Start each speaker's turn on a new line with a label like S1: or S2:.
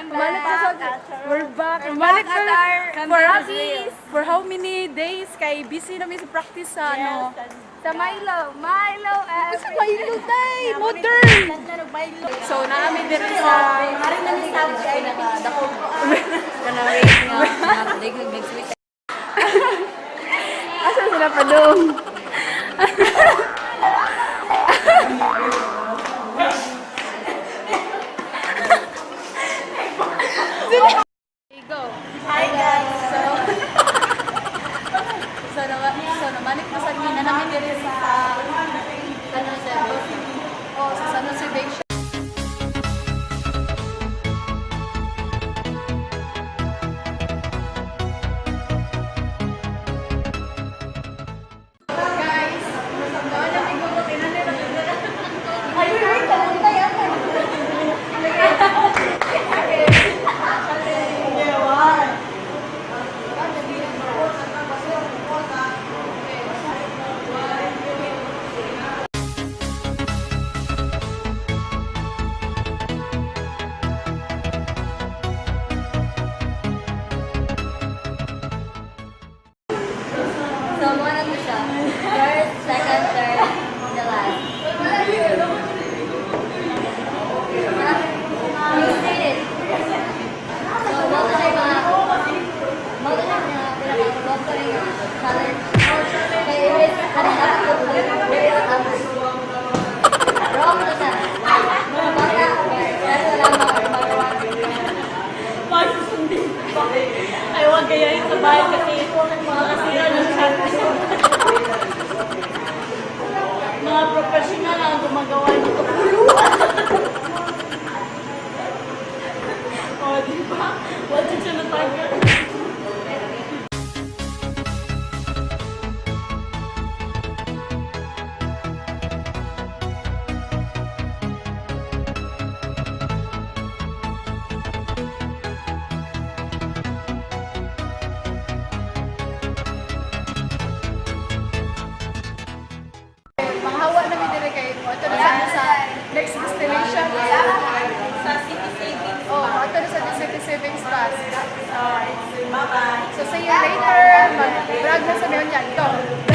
S1: I'm
S2: Balik na
S1: back.
S2: We're back. Balik
S1: Back at
S2: na
S1: our
S2: for, for how many days kay busy na mi sa practice sa ano.
S1: Sa Milo. Milo
S2: Sa Milo day, modern. So naami diri sa Asa sila padung? Go.
S1: Hi guys.
S2: So, so namanik na sa na namin diri sa
S1: San Jose.
S2: Oh, sa San Jose Bake Shop. Guys, doon na may gulo,
S1: Ay, wait, kamuntay ako. So, mga ano siya? First, second, third, the last. You state it. So, mga na yung mga, mga na yung mga pinaka-love ko na yung challenge. Kaya it is, ano na, there is a wrong na siya. Baka, pero wala magawa.
S3: Masusundin pa. Ay, huwag gayahin sa bahay kasi makakasira ng chat. Mga professional ang gumagawa nito. O, di ba? Wala siya natagal.
S2: Manghawa na mi diri kay moadto na sa next destination.
S3: Sa City Savings.
S2: Oh, moadto na sa City Savings Bus.
S3: Bye-bye.
S2: So see you later. Mag-vlog na sa Leon yan. Go!